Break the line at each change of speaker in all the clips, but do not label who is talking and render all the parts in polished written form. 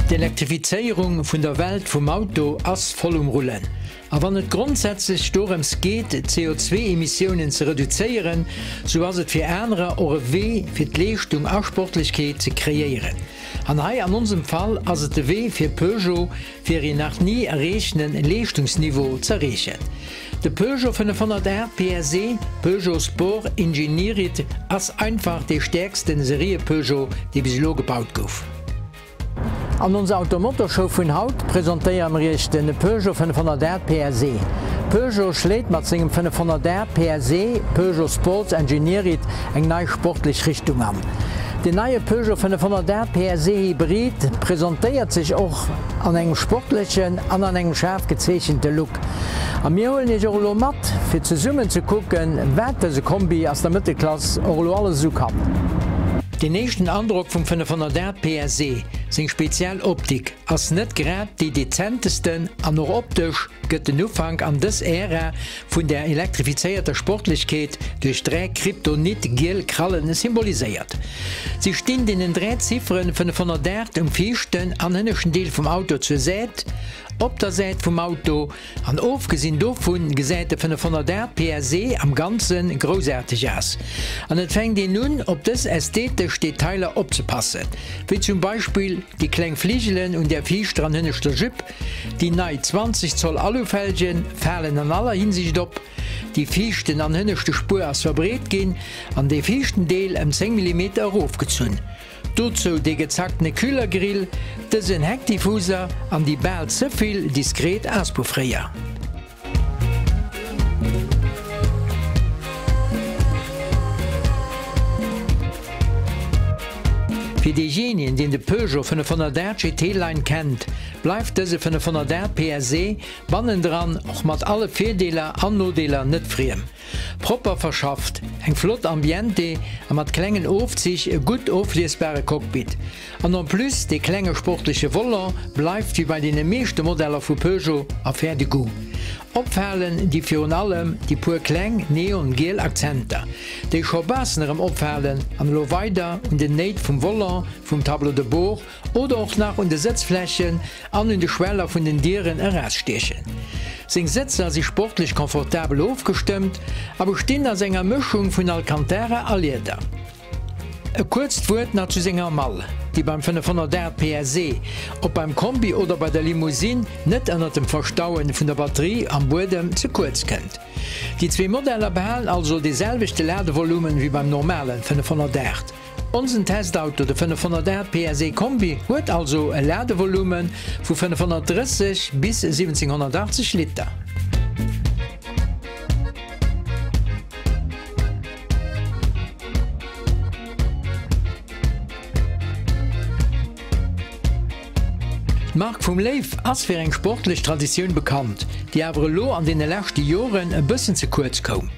D'Elektrifizéierung vun der Welt vum Auto ass voll um Rullen. A wann et grondsätzlech dorëms geet, d'CO2-Emissiounen ze reduzéieren, sou ass et fir anerer och e Wee fir d'Leeschtung a Sportlechkeet ze kreéieren. An hei an onsem Fall ass et de Wee fir Peugeot, fir een nach ni erreechtene Leeschtungsniveau z'erreechen. De Peugeot 508 PSE, Peugeot Sport Engineered, ass einfach dee stäerksten Serie-Peugeot, dee bis elo gebaut gouf. An onser Automotorshow vun haut presentéiere mer iech de Peugeot 508 PSE. Peugeot schléit mat sengem 508 PSE, Peugeot Sports Engineered, eng nei sportlech Richtung an. Den neie Peugeot 508 PSE Hybrid presentéiert sech och an engem sportlechen an an engem schaarf gezeechente Look. A mir huelen iech och elo mat, fir zesummen ze kucken, wat dëse Kombi aus der Mëttelklass och elo alles esou kann. Deen éischten Androck vum 508 PSE, seng speziell Optik ass net grad déi dezentesten an och optesch gëtt den Ufank an dës Ära vun der elektrifizéierter Sportlechkeet duerch 3 Kryptonit-giel Krallen symboliséiert. Si stinn deenen 3 Zifferen 508 um viischten an hënneschten Deel vum Auto zur Säit, op der Säit vum Auto, An ofgesinn dovun gesäit de 508 PSE am Ganzen groussaarteg aus. An et fänkt een un op dës ästhetesch Detailer opzepassen, wéi zum Beispill déi kleng Fligelen un der viischter an hënneschter Jupe, déi nei 20 Zoll Alufelgen falen an aller Hinsicht op, déi viischten an hënneschte Spuer ass verbreet ginn an dee viischten Deel ëm 10 Millimeter erofgezunn. Dozou dee gezacktene Kühlergrill, dësen Heckdiffuser an déi bal ze vill diskret Auspuffréier. Fir deejenien deen de Peugeot 508 GT Line kennt, bleift dëse 508 PSE bannendran och mat alle Virdeeler an Nodeeler net friem. Propper verschafft, eng flott Ambiente a mat klengen Ofzich e gutt ofliesbare Cockpit. An en plus dee klenge sportleche Volant bleift wéi bei deene meeschte Modeller vu Peugeot Affaire de goût. Opfalen di virun allem déi puer kleng neon-giel Akzenter, déi scho baassen erëm opfalen an elo weider un den Néit vum Volant, vum Tableau de bord oder och nach un de Sëtzflächen an un de Schweller vun den Dieren erausstiechen. Seng Sëtzer si sportlech confortabel ofgestëmmt a bestinn aus enger Mëschung vun Alcantara a Lieder. E kuerzt Wuert nach zu senger Mall, déi beim 508 PSE, ob beim Kombi oder bei der Limousine, net ënnert dem Verstauen vun der Batterie am Buedem ze kuerz kënnt. Déi zwee Modeller behalen also dee selwechte Ladevolumen wéi beim normale 508. Onsen Testauto, de 508 PSE Kombi, huet also e Ladevolume vu 530 bis 1780 Liter. D'Mark vum Léiw ass fir eng sportlech Traditioun bekannt, déi awer elo an deene leschte Joren e bëssen ze kuerz koum.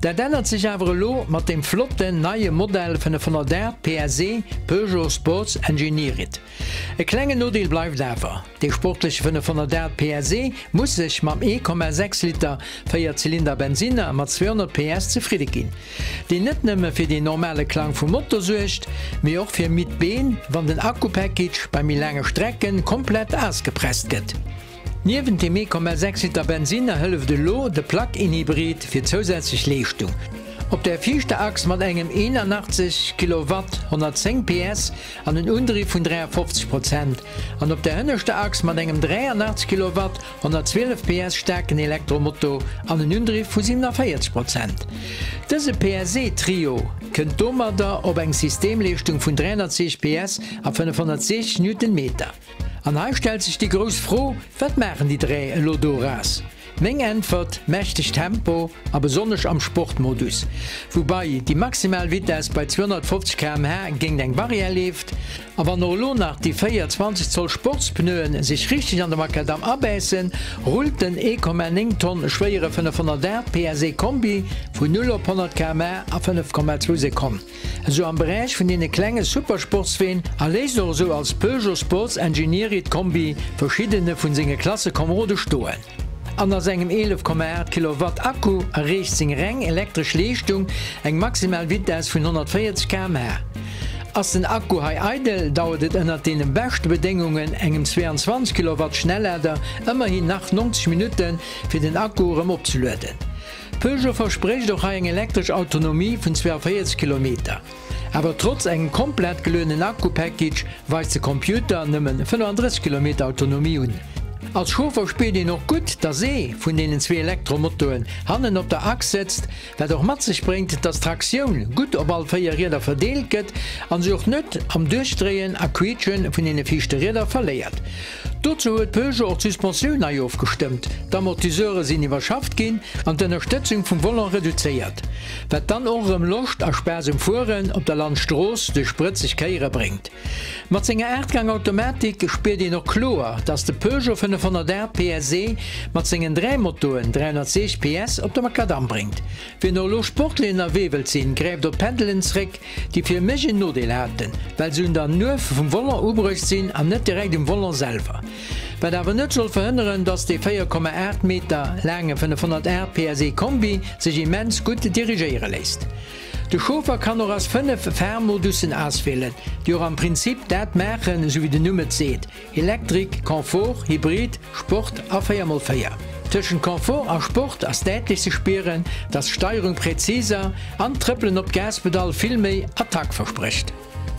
Dat ännert sech awer elo mat deem flotten neie Modell 508 PSE, Peugeot Sports Engineered. E klengen Nodeel bleift awer, Dee sportleche 508 PSE muss sech mam 1,6 Liter Véierzylinder Bensinner mat 200 PS zefridde ginn, deen net nëmme fir deen normale Klang vum Motor suergt, mee och fir midd Been, wann den Akku-Package bei méi laange Strecken komplett ausgepresst gëtt. Niewent dem 1,6 Liter Bensinner hëlleft elo de Plug-in-Hybrid fir zousätzlech Leeschtung. Op der viischter Achs mat engem 81 Kilowatt, 110 PS an en Undriff vun 53 Prozent an op der hënneschter Achs mat engem 83 Kilowatt, 112 PS staarken Elektromotor an en Undriff vu 47 Prozent. Dëse PSE-Trio kënnt domadder op eng Systemleeschtung vun 360 PS a 560 Newtonmeter. An hei stellt sech déi grouss Fro, Wat maachen déi 3 elo doraus? Meng Äntwert, Mächteg Tempo a besonnesch am Sportmodus, woubai déi maximal Vitess bei 250 km/h géint eng Barrière leeft. A wann och elo nach déi 4 20 Zoll Sportspneuen sech richteg an de Makadam abäissen, rullt den 1,9 Tonn schwéiere 508 PSE Kombi vun 0 op 100 km/h a 5,2 Sekonn. Esou am Beräich vun deene klenge Supersportsween a léisst och esou als Peugeot Sports Engineered Kombi verschiddene vun senge Klassekomerode stoen. An a sengem 11,8 Kilowatt Akku erreecht seng reng elektresch Leeschtung eng maximal Vitess vun 140 km/h. Ass den Akku hei eidel, dauert et ënnert deene beschte Bedéngungen, engem 22 Kilowatt Schnellader, ëmmerhin nach 90 Minutten, fir den Akku erëm opzelueden. Peugeot versprécht och hei eng elektresch Autonomie vun 42 Kilometer. Awer trotz engem komplett geluedenen Akku-Package weist de Computer nëmmen 35 Kilometer Autonomie un. Als Chauffer spiert een och gutt, dass ee vun deenen zwee Elektromotoren hannen op der Achs sëtzt, Wat och mat sech bréngt, dass d'Traktioun gutt op all 4 Rieder verdeelt gëtt an sech och net am Duerchdréien a Quietschen vun deene viischte Rieder verléiert. Dozou huet Peugeot och d'Suspensioun nei ofgestëmmt, d'Amortiseure sinn iwwerschafft ginn an d'Ënnerstëtzung vum Volant reduzéiert, wat dann och erëm Loscht a Spaass um Fueren op der Landstrooss duerch sprëtzeg Kéiere bréngt. Mat senger 8 Gang Automatik spiert een och kloer, dass de Peugeot 508 PSE mat sengen 3 Motoen 360 PS op de Makadamm bréngt. Wien och elo sportlech ënnerwee wëllt sinn, gräift op d'Pedalen zréck, déi fir mech en Nodeel haten, well se un der Nuef vum Volant ubruecht sinn an net direkt um Volant selwer. Wat awer net soll verhënneren, dass dee 4,8 Meter laange 508 PSE Kombi sech immens gutt dirigéiere léisst. De Chauffer kann och aus 5 Fahrmodussen auswielen, déi och am Prinzip dat maachen, esou wéi den Numm et seet, Elektrik, Confort, Hybrid, Sport a 4x4. Tëschent Confort a Sport ass däitlech ze spieren, dass d'Steierung präziser an d'Trëppelen op d'Gaspedall vill méi Attack versprécht.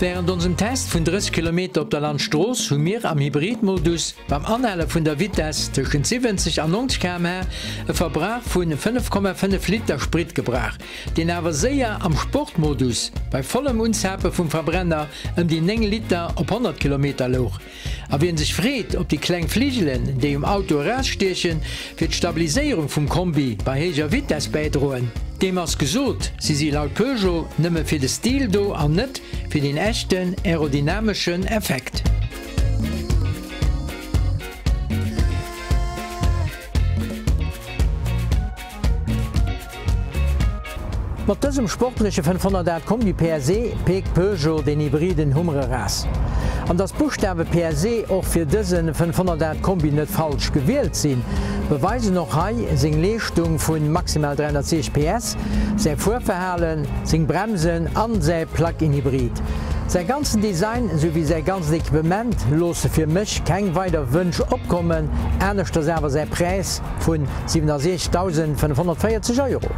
Wärend onsem Test vun 30 Kilometer op der Landstrooss hu mir am Hybrid-Modus beim Anhale vun der Vitess tëschent 70 an 90 km/h e Verbrauch vu 5,5 Liter Sprit gebraucht, deen awer séier am Sportmodus bei vollem Unzape vum Verbrenner ëm déi 9 Liter op 100 Kilometer louch. A wien sech freet op déi kleng Fligelen, déi um Auto erausstiechen, fir d'Stabiliséierung vum Kombi bei héijer Vitess bäidroen, deem ass gesot, si si laut Peugeot nëmme fir de Stil do an net fir deen echten aerodynameschen Effekt. Mat dësem sportleche 508 Kombi PSE peekt Peugeot den hybriden Hummer eraus. An dass d'Buschtawe PSE och fir dëse 508 Kombi net falsch gewielt sinn, beweisen och hei seng Leeschtung vu maximal 360 PS, säi Fuerverhalen, seng Bremsen an säi Plug-in-Hybrid. Säi ganzen Design esou wéi säi ganzt Equipement loosse fir mech keng weider Wënsch opkommen, aneschters awer säi Präis. Vun 67.540 Euro.